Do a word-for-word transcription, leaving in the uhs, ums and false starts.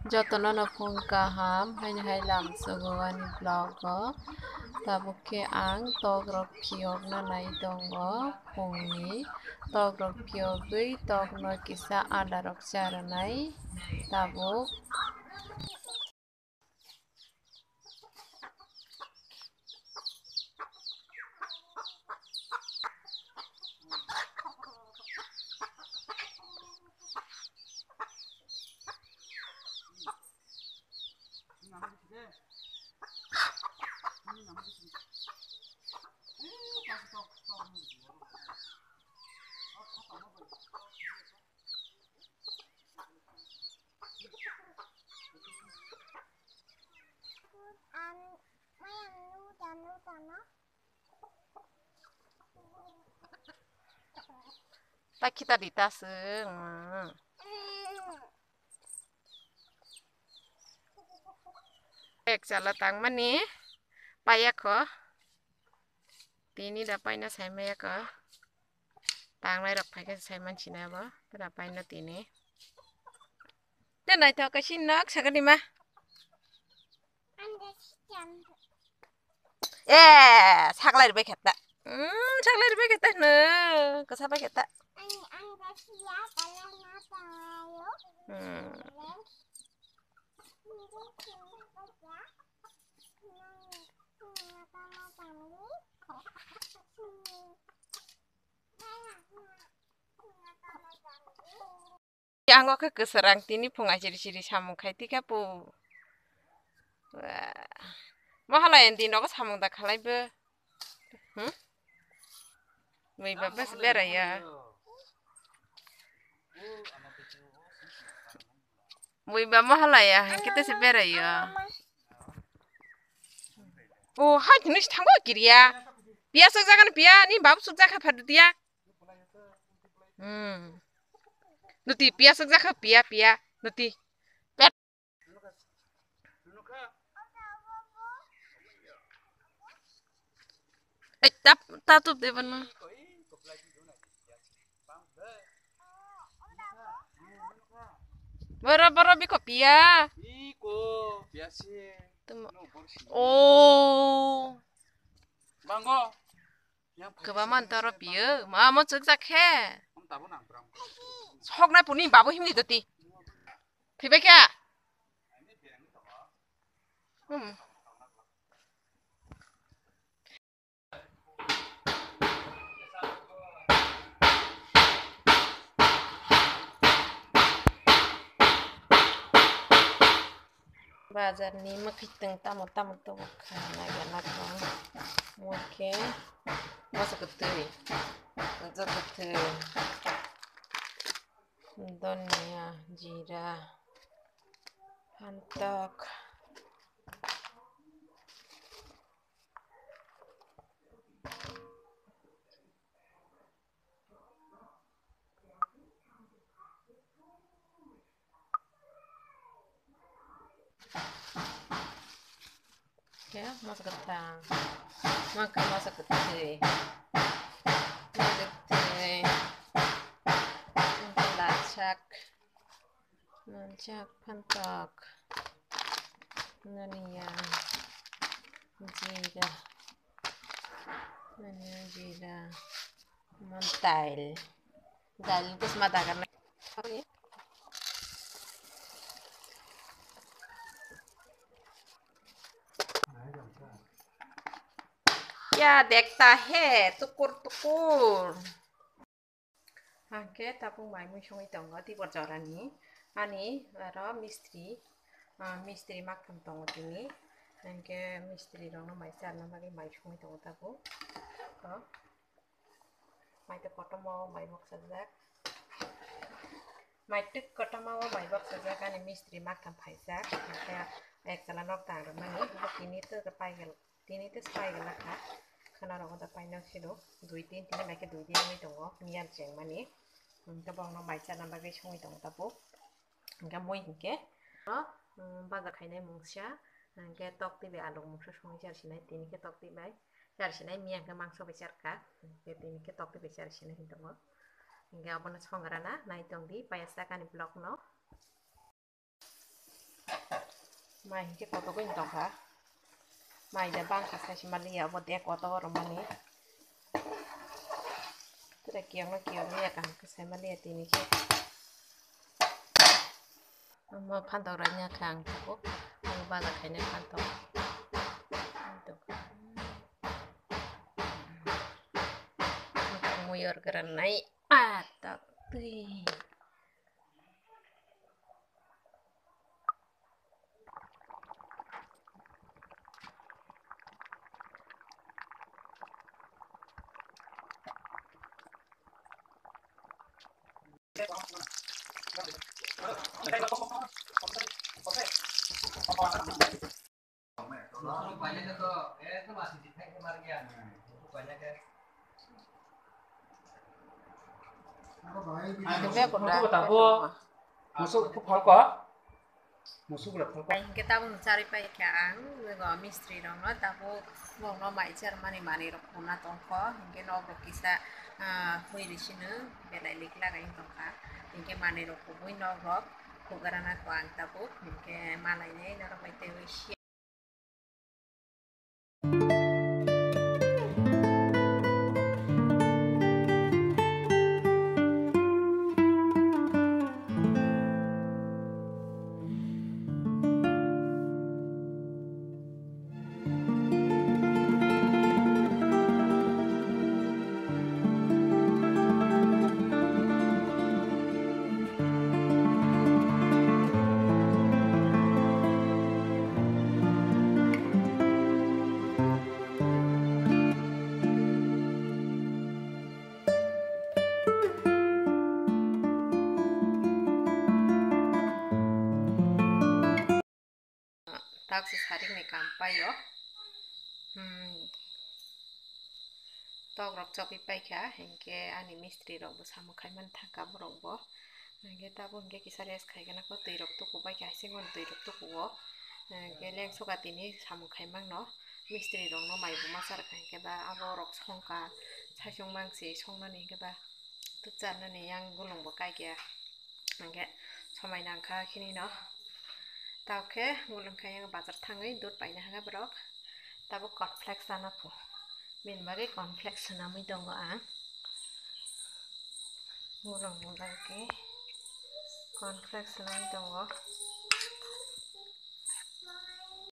Jotono no phung kaham, haini hai lamsogo ani vlog o. Tabuk khe ang tok rok phiyokna nai tongo phungni. Tok rok phiyogwi tok no kisa ada rok cha rwnai tabuk. Ta kita di ta sung. Ek chala tangmani payakho. Tini da paina saimaya kho. Tangnai rok phaikhe saiman sinai bo. Tera paina tini. Te naithok kaisi nok sakani ma. Eh, saklai rwbai khe ta. Hmm, saklai rwbai khe ta hwno. Kwsa bai khe ta. Hmm. Ang o khe kwsarang tini phung ai siri siri samung khai tikha pu. Wah. Mohalai ang di nogo samung da khalai bo. Hmm? Mui ba bas berai ya. Mui ba mohalai ya, hangkhe tese berai ya. O hai tini thango kiriya. Piya suk jagan piya, ni babu suk jaga phadu tiya. Hmm. Nuti piya suk jakha piya piya nuti. Pet. Eh, tap, tatup de bana. Boro, boro biko piya. Iko piya si. Tum-, oh. Mango. Kwbangma toro piyo, ma mo chwkjak khe. Soknai puni babu himni doti. Thwibai kha. Hmm. Bazar ni mwkhwtwng tamo tamo tongo kha naina kha. Mokhe moso kwtwi, moso kwtwi, donia, jira, phantok. Khe moso kwthang, mangkhe moso kwthwi, moso kwthwi, lachak, lachak phantok, noniya, jira, noniya jira, mantail. Dal kusma dagar na. Kya dekhta hai tukur tukur. Hangke tabuk mai mui songwi tongo tibor jorani. Ani aro mistri, ah, mistri maktham tongo tini. Hangke mistri rokno mai charna bagwi mai songwi tongo tabuk. Oh. Mai twi kotorma o mai boksajak. Mai twi kotorma o mai boksajak ani mistri maktham phaijak. Hingke ek chwla nok tang rwmani. Bo tini tei pai gel-, tini tei pai gelak kha. Khana rogo da paino siro. Dui din tini mai khe dui din wngwi tongo. Miyan chengmani. Hingke borokno mai charna bagwi songwi tongo tabuk. Hingke mui hingke, o, um, baja khainai mungsa, hingke tok twi bai aluk mungsa songwi jar sinai, tini khe tok twi bai jar sinai, miya hingke mangso bai jar kha, hingke tini khe tok twi bai jar sinai hinwi tongo. Hingke abono songrana nai tong di, paiya sakani vlog no. Mai hinkhe kotogwi tongkha. Mai da bangkha saisi maliya, obo de kotogo rwmani. Tere kiyokno kiyokliya kaham khe sai maliya tini khe. Omo phantok raina kha ang tabuk. Ang baja khainai phantok. Muyor granai. Ah, tak twi. Musuk phalko. Musuk le phalko. Hinkhe tabuk charwi pai kha ang, mistri rokno tabuk norokno mai chermani manwi rok khuna tongkho, hinkhe nok rok kisa, ah, hui ri sino belai lik lagai tongkha, hinkhe manwi rok kubui nok rok khugrana kho ang tabuk, hinkhe malainai norok bai teiwi. Taksi sarik ni kam paio. Hmm. Tok rok chopwi paikha, hinkhe ani mistri rok bo samung khaimani thangkha borok bo. Hinkhe tabuk hinkhe kisa rest khaigana kho, twi rok tuku baikha, haising mani twi rok tukuo. Hinkhe lengsoka tini samung khaimangno, mistri rokno mai bo ma charwkha, hinkhe ba abo rok songkha, saichung mangsi songnani hinkhe ba. Tei charnani yang gulung bo kaikya. Hingke somai nangkha khini no. Tao khe gulung khe yang bazar thangwi dud paina hwnga borok. Tabuk cornflakes chana pho. Bini bagwi cornflakes swnamwi tongo ang. Gulung ni bagwi cornflakes swnamwi tongo.